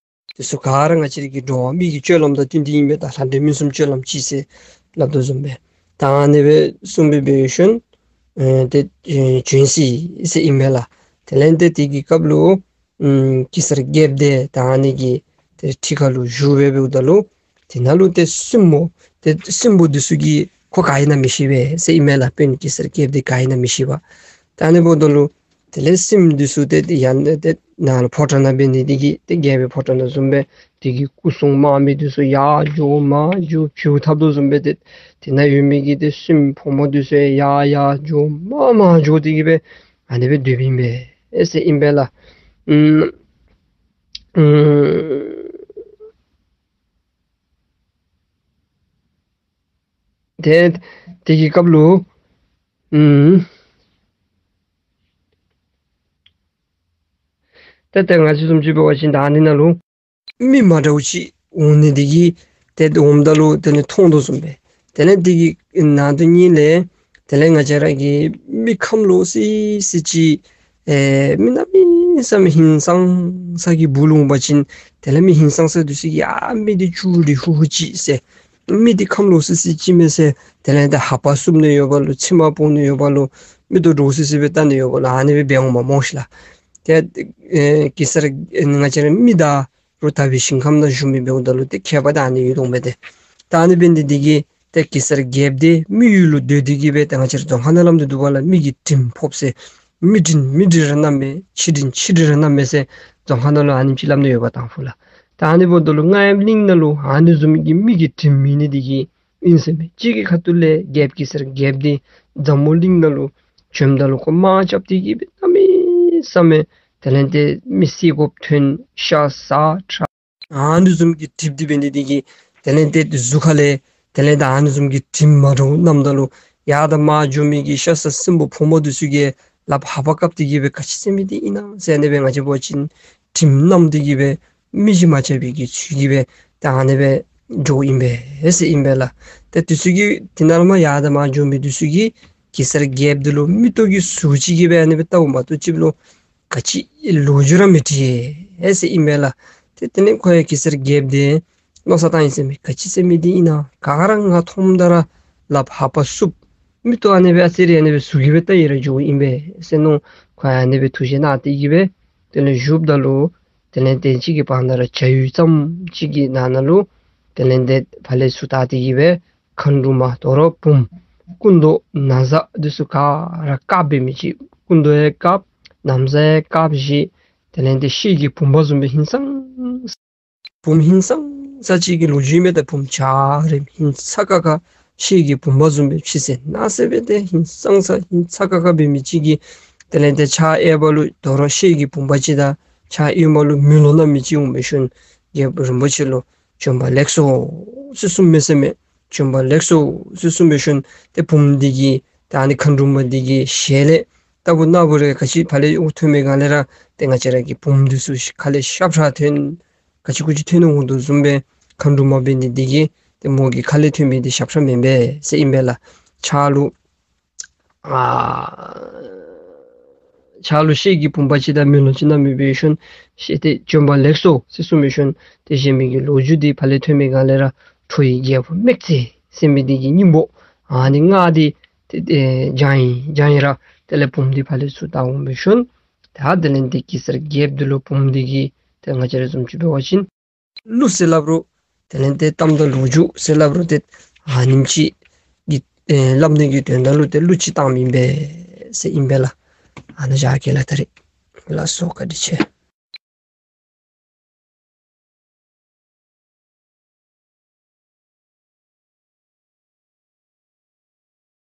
དེ་ཚུ་ག་ར་ང་བཅས་ར་གི་འགྲོ་བ་མི་གི་སྤྱོད་ལམ་དང་བསྟུན་ཏེ་ཨིན་པས། ད་ལྷ་འདྲེ་མི་གསུམ་སྤྱོད་ལམ་གཅིག་ཟེར་སླབ་དོ་བཟུམ་སྦེ། ད་ཨ་ནི་སྦེ་གསུངས་སྦེ་འབད་ཞིནམ་ཨེ་ཏེ་ཨེ་བྱོན་ཅི་ཟེར་ཨིན་མས་ལགས། དེ་ལས་ཏེ་དེ་གི་སྐབས་ལུ་ཨམ་གེ་སར་རྒྱལཔོ་དེ་ད་ཨ་ནི་གི་ཏེ་ཁྲི་ཁ་ལུ་བཞུགས་སྦེ་འབདཝ་ད་ལུ་དེ་ནང་ལུ་ཏེ་སྲིངམོ་ཏེ་སྲིངམོ་འདི་ཚུ་གིས་ཁོ་ག་ཨིན་ན་མི་ཤེས་པས་ཟེར་ཨིན་མས་ལགས། དཔོན་གེ་སར་རྒྱལཔོ་དེ་ག་ཨིན་ན་མི་ཤེས་པས། ད་ཨ་ནི་འབདཝ་ད་ལུ་དེ་ལས་སྲིངམོ་འདི་ཚུ་ཏེ་ཏེ་ཡར་ལས་ཏེ་ནཱ་ལུ་ཕོ་བྲང་ནང་འབད་ནི་དེ་གིས་ཏེ་རྒྱལ་པོའི་ཕོ་བྲང་ནང་བཟུམ་སྦེ་དེ་གི་སྐུ་སྲུང་དམག་མི་འདི་ཚུ་ཡར་འགྱོ་མར་འགྱོ་བྱོག་འཐབ་དོ་བཟུམ་སྦེ་ཏེ་དེ་ནང་ཡོད་མི་གི་ཏེ་སྲིངམོ་ཕོ་མོ་འདི་ཚུ་ཡར་ཡར་འགྱོ་མར་མར་འགྱོ་སྟེ་གིས་སྦེ་ཨ་ནི་སྦེ་སྡོདཔ་ཨིན་པས་ཨེ་ཟེར་ཨིན་པས་ལགས། ཨམ་ཨམ་ཏེ་དེ་གི་སྐབས་ལུ་ཨམ་ཏེ་ཏེ་ང་བཅས་བཟུམ་ཅིག་འབད་བ་ཅིན་ད་ཨ་ནི་ནང་ལུ་མི་མ་འདྲཝ་ཅིག་འོང་ནི་དེ་གིས་ཏེ་འོངམ་ད་ལུ་དེ་ལས་མཐོང་དོ་བཟུམ་སྦེ། དེ་ལས་དེ་གི་ནང་དོན་ཉིད་ལས་དེ་ལས་ང་བཅས་ར་གི་མི་ཁམས་ལོག་སི་སི་ཅིག་ཨེ་མི་གནམ་མེད་ས་མེད་ཧིང་སངས་ས་གི་སྦུག་ལུ་འོང་པ་ཅིན་དེ་ལས་མི་ཧིང་སངས་ས་འདི་ཚུ་གིས་ཡ་མི་འདི་ཅུ་རི་ཧུ་ཧུ་ཅིག་ཟེར། མི་འདི་ཁམས་ལོག་སི་སི་ཅིག་མས་ཟེར། དེ་ལས་ད་ཧ་པ་བསུབ་ནི་ཡོདཔ་ལོ། མཆིལ་མ་ཕོག་ནི་ཡོདཔ་ལོ། མིག་ཏོ་འདྲོག་སི་སི་སྦེ་བལྟ་ནི་ཡོདཔ་ལོ། ཨ་ནི་སྦེ་འབད་འོང་མས་སྨོ་ཤིག་ལགས། ཏེ་ཨེ་གེ་སར་ཨེ་ང་བཅས་ར་མི་དང་རུང་དག་པའི་ཞིང་ཁམས་ནང་བཞུགས་མི་འབདཝ་ད་ལུ་ཏེ་ཁྱད་པར་ད་ཨ་ནི་ཡོད་དོ་མས་ཏེ། ད་ཨ་ནི་འབད་ནི་དེ་གིས་ཏེ་གེ་སར་རྒྱལཔོ་དེ་མི་ཡུལ་ལུ་སྡོད་དེ་གིས་སྦེ་ཏེ་ང་བཅས་ར་རྫོང་ཁ་ནང་སླབ་ནི་འདུག་པ་ལགས། མི་གི་དྲིན་ཕོགཔ་ཟེར། མི་དྲིན་མི་དྲིན་ར་གནམ་མེད། ཁྱི་དྲིན་ཁྱི་དྲིན་ར་གནམ་མེད་ཟེར་རྫོང་ཁ་ནང་ལུ་ཨ་ནེམ་ཅིག་སླབ་ནི་ཡོད་པ་དང་ཕུ་ལགས། ད་ཨ་ནི་འབདཝ་ད་ལུ་རྔ་ཡབ་གླིང་ནང་ལུ་ཨ་ནི་བཟུམ་གྱི་མི་གི་དྲིན་མེད་ནི་དེ་གིས་ཨིན་ཟེར་མས། གཅིག་གི་ཁ་ཐུག་ལས་རྒྱལཔོ་གེ་སར་རྒྱལཔོ་དེ་འཛམ་བུ་གླིང་ནང་ལུ་བྱོནམ་ད་ལུ་ཁོ་དམག་རྐྱབ་སྟེ་གིས་སྦེ་གནམ་མེད་ས་མེད་དེ་ལས་ཏེ་མི་བསད་དགོཔ་ཐོན། ཤ་ཟ་ཁྲག་ཨ་ནི་བཟུམ་གྱི་གྲིབ་འདི་འབད་ནི་དེ་གིས་དེ་ལས་ཏེ་གཟུགས་ཁ་ལས་དེ་ལས་ད་ཨ་ནི་བཟུམ་གྱི་དྲིམ་མ་འདྲཝ་མནམ་ད་ལུ་ཡར་དང་མར་འགྱོ་མི་གི་ཤ་ཟ་སྲིན་པོ་ཕོ་མོ་འདི་ཚུ་གིས་ལགཔ་ཧ་པ་བཀབ་སྟེ་གིས་སྦེ་ག་ཅི་ཟེར་མི་འདི་ཨིན་ན་ཟེར་ཨ་ནི་སྦེ་ང་བཅས་འབད་བ་ཅིན་དྲིམ་མནམ་སྟེ་གིས་སྦེ་མི་གིས་མ་རྐྱབ་པའི་གི་ཚུལ་གྱིས་སྦེ་ད་ཨ་ནི་སྦེ་འགྱོཝ་ཨིན་པས་ཟེར་ཨིན་པས་ལགས། ཏེ་འདི་ཚུ་གིས་དེ་ནང་ལས་མར་ཡར་དང་མར་འགྱོ་མི་འདི་ཚུ་གིས་གེ་སར་རྒྱལཔོ་འདི་ལུ་མིག་ཏོ་གི་ཟུག་ཅིག་གིས་སྦེ་ཨ་ནི་སྦེ་བལྟཝ་མ་གཏོགས་ཅིག་ལུ་ག་ཅི་ལོ་རྒྱུས་ར་མི་དྲིས་ཟེར་ཨིན་པས་ལགས། ཏེ་དེ་ལས་ཁོ་ཡང་གེ་སར་རྒྱལཔོ་དེ་མནོ་བསམ་བཏང་ཡི་ཟེར་མས། ག་ཅི་ཟེར་མི་འདི་ཨིན་ན། ག་ར་ང་མཐོངམ་ད་ར་ལགཔ་ཧ་པ་བསུབ། མིག་ཏོ་ཨ་ནི་སྦེ་ཨ་ཙི་རེ་ཨ་ནི་སྦེ་ཟུག་གིས་སྦེ་བལྟ་ཡི་ར་འགྱོཝ་ཨིན་པས་ཟེར་མནོ། ཁོ་ཡང་ཨ་ནི་སྦེ་ཐུགས་བཞེད་གནང་སྟེ་གིས་སྦེ་དེ་ལས་བཞུགསཔ་ད་ལུ་དེ་ལས་དེ་ཅིག་གི་བར་ན་ར་བྱ་ཡུལ་ཙམ་ཅིག་གི་ནང་ན་ལུ་དེ་ལས་ཏེ་ཕར་ལས་ཚུར་བལྟ་སྟེ་གིས་སྦེ་མཁའ་འགྲོ་མ་དོ་རུང་བུམོ་སྐུ་མདོག་ན་བཟའ་འདི་ཚུ་ག་ར་དཀརཔོ་འབད་མི་ཅིག། སྐུ་མདོག་ཡང་དཀརཔོ་ན་བཟའ་ཡང་དཀརཔོ་བཞེས། དེ་ལས་ཏེ་ཤེལ་གྱི་བུམ་པ་བཟུམ་སྦེ་ཧིང་སངས་བུམོ་ཧིང་སངས་ས་ཅིག་གི་ལོ་རྒྱུས་མས། ད་བུམོ་འཇའ་རིསམོ་ཧིང་སངས་ཀ་ཁ་ཤེལ་གྱི་བུམ་པ་བཟུམ་སྦེ་ཕྱི་གསལ་ནང་གསལ་སྦེ་ཏེ་ཧིང་སངས་ས་ཧིང་སངས་ཀ་ཁ་འབད་མི་ཅིག་གིས་དེ་ལས་ཏེ་ཕྱག་གཡས་པ་ལུ་དོ་རུང་ཤེལ་གྱི་བུམ་པ་ཅིག་དང་ཕྱག་གཡོན་པ་ལུ་མེ་ལོང་བསྣམས་མི་ཅིག་འོང་འབད་ཞིནམ་རྒྱལཔོ་རིན་པོ་ཆེ་ལུ་བྱོན་པ་ལེགས་སོ་ཟེར་གསུངས་མས་ཟེར་མས། བྱོན་པ་ལེགས་སོ་ཟེར་གསུངས་འབད་ཞིནམ་ཏེ་བུམོ་འདི་གིས་ད་ཨ་ནི་མཁའ་འགྲོ་མ་འདི་གི་ཞལ་ལས་ལྟ་བུ་ན་བུ་རེ་ག་ཅི་ཕར་ལས་འོང་ཐོན་མི་སྒང་ལས་ར་ཏེ་ང་བཅས་ར་གི་བུམོ་འདི་ཚུ་ཁ་ལས་ཤབ་ཤ་ཐོན། ག་ཅི་གུ་ཅི་ཐོན་འོང་དོ་བཟུམ་སྦེ་མཁའ་འགྲོ་མ་འབད་ནི་འདི་གིས་ཏེ་མོ་གི་ཁ་ལས་ཐོན་མི་འདི་ཤབ་ཤ་མེན་པས་ཟེར་ཨིན་པས་ལགས། ཕྱག་ལུ་ཨ་ཕྱག་ལུ་ཤེལ་གྱི་བུམ་པ་ཅིག་དང་མེ་ལོང་ཅིག་བསྣམས་མི་འབད་ཞིནམ་ཤེལ་ཏེ་བྱོན་པ་ལེགས་སོ་ཟེར་གསུངས་འབད་ཞིནམ་ཏེ་གཞན་མི་གི་ལོ་རྒྱུས་འདི་ཕར་ལས་ཐོན་མི་སྒང་ལས་ར་ཁྲོ་བོའི་རྒྱལ་པོ་མེག་ཙེ་ཟེར་མི་འདི་གི་སྙིང་པོ་ཨ་ནི་སྔགས་འདི་ཏེ་ཏེ་བགྱང་ཡི་བགྱང་ཡི་ར་དེ་ལས་བུམོ་འདི་ཕར་ལས་ཚུར་བལྟ་འོང་འབད་ཞིནམ་ད་དེ་ལས་ཏེ་གེ་སར་རྒྱལཔོ་འདི་ལུ་བུམོ་འདི་གིས་ཏེ་ང་བཅས་ར་བཟུམ་ཅིག་འབད་བ་ཅིན་གླུ་ཟེར་སླབ་རུང་དེ་ལས་ཏེ་གཏམ་དང་ལོ་རྒྱུས་ཟེར་སླབ་རུང་ཏེ་ཨ་ནེམ་ཅིག་གི་ཨེ་སླབ་ནི་གི་དོན་དག་ལུ་ཏེ་གླུ་ཅིག་བཏངམ་ཨིན་པས་ཟེར་ཨིན་པས་ལགས། ཨ་ནཱ་བཞག་གེ་ལགས་ད་རེས། ལགས་སོ་བཀའ་དྲིན་ཆེ།